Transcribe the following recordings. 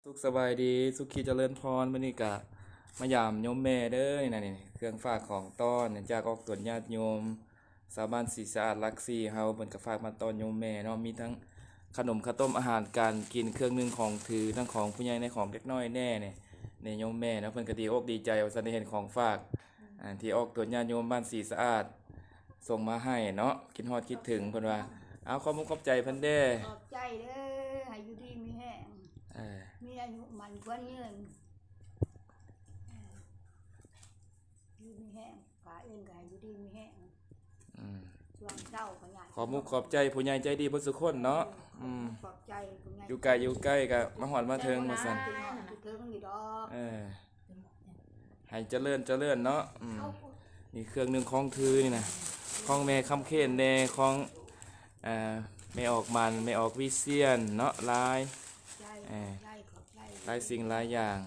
ສຸກສະບາຍດີ ສຸຂີຈະເລີນພອນ. ມື້ນີ້ກະມາຢາມໂຍມແມ່ເດີ ນີ້ນະ ນີ້ເຄື່ອງຝາກຂອງຕ້ອນຈາກອອກຕົນຍາດໂຍມ ຊາວບ້ານສີສະອາດຫຼັກສີ່ເຮົາ ເພິ່ນກະຝາກມາຕ້ອນໂຍມແມ່ເນາະ ມີທັງຂະໜົມ ເຂົ້າຕົ້ມ ອາຫານການກິນ ເຄື່ອງໜຶ່ງຂອງຖື ທັງຂອງຜູ້ໃຫຍ່ແດ່ ຂອງເດັກນ້ອຍແດ່ ນີ້ ນີ້ໂຍມແມ່ເນາະ ເພິ່ນກະດີອົກດີໃຈວ່າຊັ້ນ ໄດ້ເຫັນຂອງຝາກ ອືມ ອ່າ ທີ່ອອກຕົນຍາດໂຍມບ້ານສີສະອາດ ສົ່ງມາໃຫ້ເນາະ ຄິດຮອດຄິດເຖິງເພິ່ນວ່າ. ເອົາ ຂອບມຸກຂອບໃຈເພິ່ນເດ້ ຂອບໃຈເດີ ໃຫ້ຢູ່ດີມີແຮງ ເອີ ມີອາຍຸໝັ້ນຂວັນຍືນ ຢູ່ດີມີແຮງ ປ້າເອງກໍໃຫ້ຢູ່ດີມີແຮງ ອືມ ຊ່ວງເຊົ້າກໍຍາກ ຂອບມຸກຂອບໃຈຜູ້ໃຫຍ່ໃຈດີເບິດສູ່ຄົນເນາະ ເອີ ອືມ ຂອບໃຈຜູ້ໃຫຍ່ ຢູ່ໄກຢູ່ໃກ້ກໍມາຮອດມາເຖິງວ່າຊັ້ນ ເຖິງຢູ່ດອກ ເອີ ໃຫ້ຈະເລີນຈະເລີນເນາະ ອືມ ນີ້ເຄື່ອງໜຶ່ງຂອງຖືນີ້ນະ ຂອງແມ່ຄຳເຄນແດ່ ຂອງ ເອີ ແມ່ອອກໝັ້ນ ແມ່ອອກວິຊຽນເນາະ ຫຼາຍ ເອີ ຫຼາຍສິ່ງຫຼາຍຢ່າງ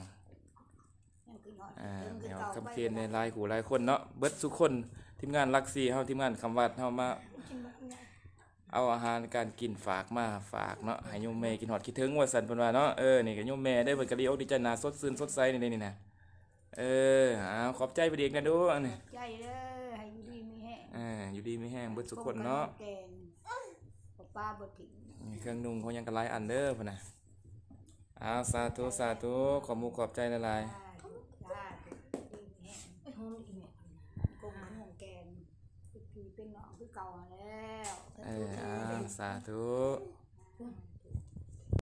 ເອີ ແມ່ອອກຄຳເຄນແດ່ ຫຼາຍຜູ້ຫຼາຍຄົນເນາະ ເບິດສູ່ຄົນ ທີມງານຫຼັກສີ່ເຮົາ ທີມງານຄຳວັດເຮົາມາ ເອົາອາຫານການກິນຝາກມາຝາກເນາະ ໃຫ້ໂຍມແມ່ຄິດຮອດຄິດເຖິງວ່າຊັ້ນເພິ່ນວ່າເນາະ ເອີ ນີ້ກໍໂຍມແມ່ເດ້ ເພິ່ນກໍດີອົກດີໃຈ ໜ້າສົດຊື່ນສົດໃສນີ້ເດ້ນີ້ນະ ເອີ ເອົາ ຂອບໃຈເພິ່ນອີກນະດູ ອັນນີ້ ຂອບໃຈເດີ ໃຫ້ຢູ່ດີມີແຮງ ເອີ ຢູ່ດີມີແຮງເບິດສູ່ຄົນເນາະ ຄົງແກ່ນ ບໍ່ປາບໍ່ຖິ້ມ ນີ້ເຄື່ອງນຸ່ງຂອງຫຍັງກໍຫຼາຍອັນເດີພຸ້ນນະ ເອົາ ສາທຸ ສາທຸ ຂອບມຸກຂອບໃຈຫຼາຍໆ ສາທຸ ຢູ່ດີມີແຮງ ຄົງຂະໜົມແກ່ນ ເປັນພີ່ເປັນນ້ອງຄືເກົ່າຫັ້ນແລ້ວ ເອີ ເອົາ ສາທຸ.